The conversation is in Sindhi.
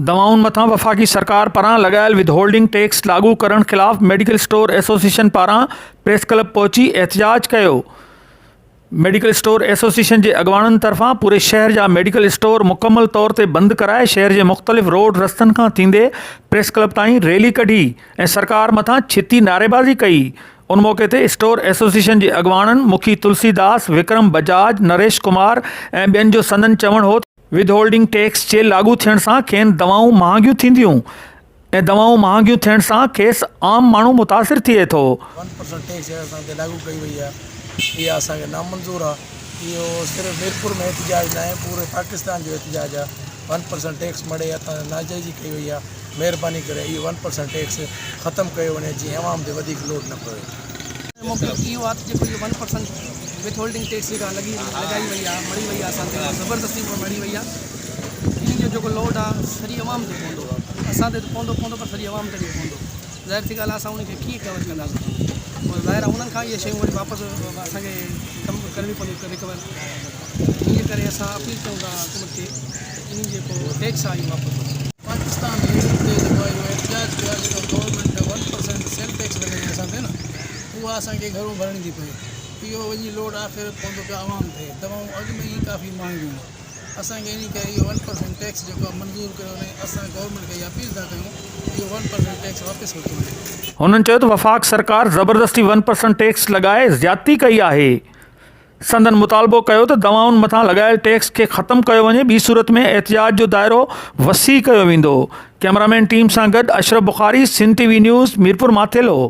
دوائن مٿان وفاقي سرڪار پاران لڳايل ودهولڊنگ ٽيڪس لاڳو ڪرڻ خلاف ميڊيڪل اسٽور ايسوسيئيشن پاران پريس ڪلب پهچي احتجاج ڪيو. ميڊيڪل اسٽور ايسوسيئيشن جي اڳواڻن طرفان پوري شهر جا ميڊيڪل اسٽور مڪمل طور تي بند ڪرائي شهر جي مختلف روڊ رستن کان ٿيندي پريس ڪلب تائين ريلي ڪڍي ۽ سرڪار مٿان ڇتي نعريبازي ڪئي. ان موقعي تي اسٽور ايسوسيئيشن جي اڳواڻن مکي تلسي داس، وڪرم بجاج، نريش ڪمار ۽ ٻين جو سندن چوڻ هو ته ود هولڊنگ ٽيڪس جي لاڳو ٿيڻ سان کين دوائون مهانگيون ٿينديون ۽ دوائون مهانگيون ٿيڻ سان کيس عام ماڻهو متاثر ٿئي ٿو. ون پرسنٽ ٽيڪس جيڪا اسان تي لاڳو ڪئي وئي آهي اها اسان کي نامنظور آهي اهو صرف ميرپور ۾ احتجاج ناهي پوري پاڪستان جو احتجاج آهي ون پرسنٽ ٽيڪس مڙهي هٿان ناجائزي ڪئي وئي آهي مهرباني ڪري اهو ون پرسنٽ ٽيڪس ختم ڪيو وڃي جيئن عوام تي وڌيڪ لوڊ نه پوي. موقف اهو آهي ته جيڪو اهو ون پرسنٽ وٿ هولڊنگ ٽيڪس جيڪا لڳي لڳائي وئي آهي مڙهي وئي آهي اسان تي اها زبردستي مڙهي وئي آهي انهي جو جيڪو لوڊ آهي سڄي عوام تي پوندو اسان تي ته پوندو پوندو پر سڄي عوام تي به پوندو ظاهر ٿي ڳالهه آهي اسان انهي کي ڪيئن ڪور ڪنداسين پوء ظاهر آهي انهن کان اهي شيون وري واپس اسان کي ڪم ڪرڻي پوندي ريڪور انهي جي ڪري اسان اپيل ڪيون ٿا حڪومت کي ته انهي جيڪو ٽيڪس آهي اهو واپس وٺي. پاڪستان ريڊيو تي جيڪو آهي اهو احتجاج ڪيو آهي جيڪو گورنمينٽ 1% سيل ٽيڪس لڳائي آهي اسان تي نه اها اسان کي گهرو ڀرڻي ٿي پئي اهو وڃي لوڊ آخر پوندو پيو عوام تي دوائون اڳ ۾ ئي ڪافي مهانگيون آهن اسان کي انهي ڪري اهو 1% ٽيڪس جيڪو آهي منظور ڪيو وڃي اسان گورنمينٽ کي اها اپيل ٿا ڪيون اهو 1% ٽيڪس واپس ورتو وڃي. هنن چيو ته وفاق سرڪار زبردستي 1% ٽيڪس لڳائي زيادتي ڪئي آهي. سندن مطالبو ڪيو ته دوائن مٿان لڳايل ٽيڪس کي ختم ڪيو وڃي ٻي صورت ۾ احتجاج جو دائرو وسيع ڪيو ويندو. ڪئميرامين ٽيم سان گڏ Ashraf Bukhari, Sindh T V news, Mirpur Mathelo.